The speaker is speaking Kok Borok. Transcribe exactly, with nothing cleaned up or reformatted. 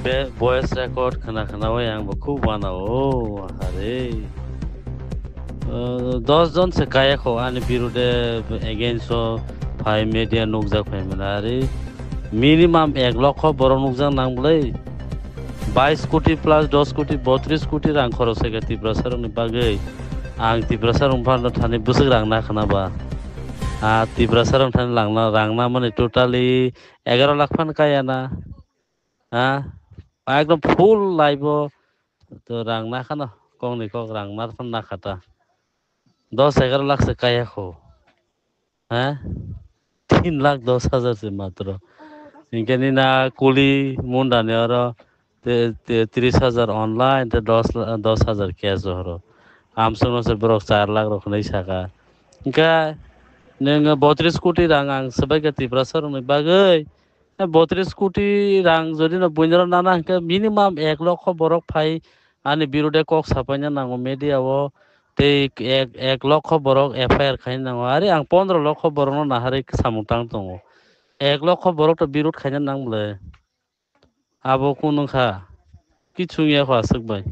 Be-, voice record khna khna bai ang bo khub wana o, are. Uh, dos jon se kaya kho ani birude against o phai media nukjak phai mani are. Minimum ek lokho borok nukjak nang bwlai. Bais koti plus dos koti, botris koti rang khorok se khe Tiprasa rokni bagwi. Ang Tiprasa rok phano thani bwswk rang na khna ba. Ah, Tiprasa rok thani langna, rang na mani totally egaro lakh phan kaya na. Ha? Ekdom full life o to rang na khano, kok ni kok rang na phano na kha ta. Dos egaro lakh se kaya kho. Ha? Tin lakh dos hajar se matro. Hinkhe ni na kuli munda ni oro te, te tris hajar online, te dos la-, dos hajar cash horo. Amsong no se borok char lakh rok hinwi saka. Hinkhe nwng botris koti rang ang swbai kha Tiprasa rokni bagwi. Eh, botris koti rang jodi no buino nana hwnkhe minimum ek lokho borok phai ani birude kok sapaina nango media o, tei ek, ek lokho borok F I R khaina nango. Are ang pondro lokho borok no naharwi samung tang tongo. Ek lokho borok to birud khaina nang bwle. Abo kunu kha. Kichung ya kho aswk bai.